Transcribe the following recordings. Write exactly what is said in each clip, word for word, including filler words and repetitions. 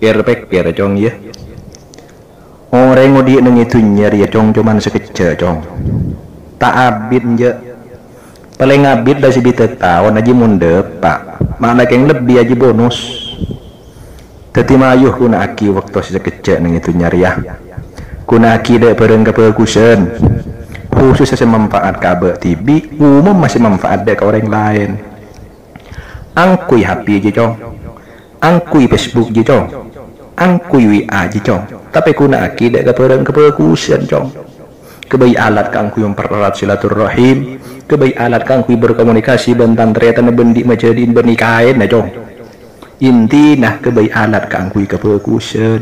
Pèkkèr-pèkkèr, Cong, yâ. Orèng odi' neng è dhunnya rèya, Cong, coma sakejjhâ', Cong. Ta' abit, enjâ'. Palèng abit la sabidhâk taon, ajiyâ mon dâpa'. Ma' lakèng lebbi ajiyâ bonus. Dhâddhi mayu ghuna'aghi bâkto sè sakejjhâ' neng è dhunnya rèya. Ghuna'aghi dâ' bhârâng kabhâghusân. Khusus sè manfaat ka abâ' dhibi', umum sè manfaat dâ' ka orèng laèn. Angghuy H P jiyâ, Cong. Angghuy Facebook jiyâ, Cong. Angghuy W A jiyâ, Cong. Tapè ghuna'aghi dâ' ka bhârâng kabhâghusân, Cong. Ghâbây alat kaangghuy mempererat silaturrahim, ghâbây alat kaangghuy berkomunikasi bân tan-tarètan bân dhi' majâdi'in bân nikaèn, yâ, Cong. Intina ghâbây alat kaangghuy kabhâghusân.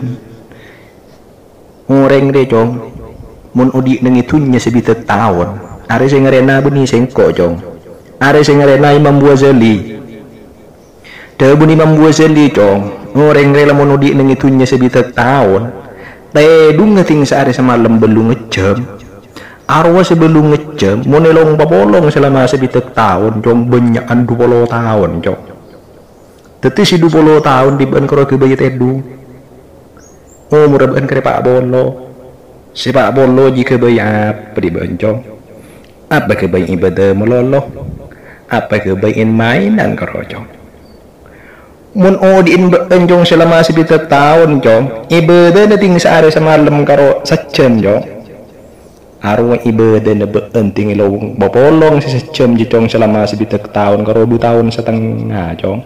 Orèng rè, Cong, mon odi' neng è dhunnya sabidhâk taon, arè sè ngarèna bânnè sèngko', Cong. Arè sè ngarèna Imam Ghazali. Dhâbuna Imam Ghazali, Cong, orèng rè lamon odi' neng è dhunnya sabidhâk taon, tèdhungnga dhing saarè samalem bâllung jhâm. Arowa sè bâllung jhâm, mon èlong papolong salama sabidhâk taon, Cong, bânnya'an du polo taon, Cong. Dhâddhi sè du polo taon dhi' bâ'na karo ghâbây tèdhung. Omorra bâ'na karè pa' polo. Sè pa' polo jiyâ ghâbây apa dhi' bâ'na, Cong? Apa ghâbây ibâdâ malolo? Apa ghâbây en-maènan karo, Cong? Mon odi'in bâ'na, Cong, salama sabidhâk taon, Cong, ibâdâna dhing saarè samalem karo sajjhâm, Cong. Arowa ibâdâna bâ'na dhing èlong papolong sè sajjhâm jiyâ, Cong, salama sabidhâk taon karo du taon satengnga, Cong.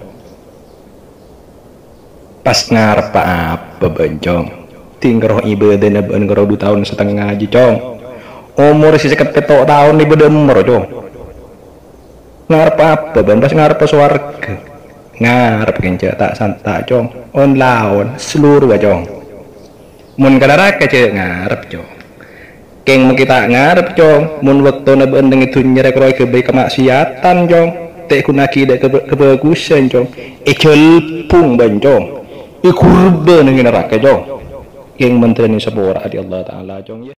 Pas ngareppa apa bâ'na, Cong? Dhing karo ibâdâna bâ'na karo du taon satengnga jiyâ, Cong. Omor sè sèket pètto' taon ibâdâ èmor, Cong. Ngareppa apa bâ'na? Pas ngareppa sowarghâ. Ngarep kèng jhâ' ta'-santa', Cong. On-laon, salorowa, Cong. Mon ka naraka jhâ' ngarep, Cong. Kèng mangkè ta' ngarep, Cong. Mon bâktona bâ'na neng è dhunnya rè karo èghâbây kama'siyatan, Cong. Ta' èghunaaghi dâ' kabhâ-, kabhâghusân, Cong. Èjhâlbung bâ'na, Cong. Èghurbâ neng è naraka, Cong. Kèng mandhârâna saporana dhi' Allah Ta'ala, Cong, yâ.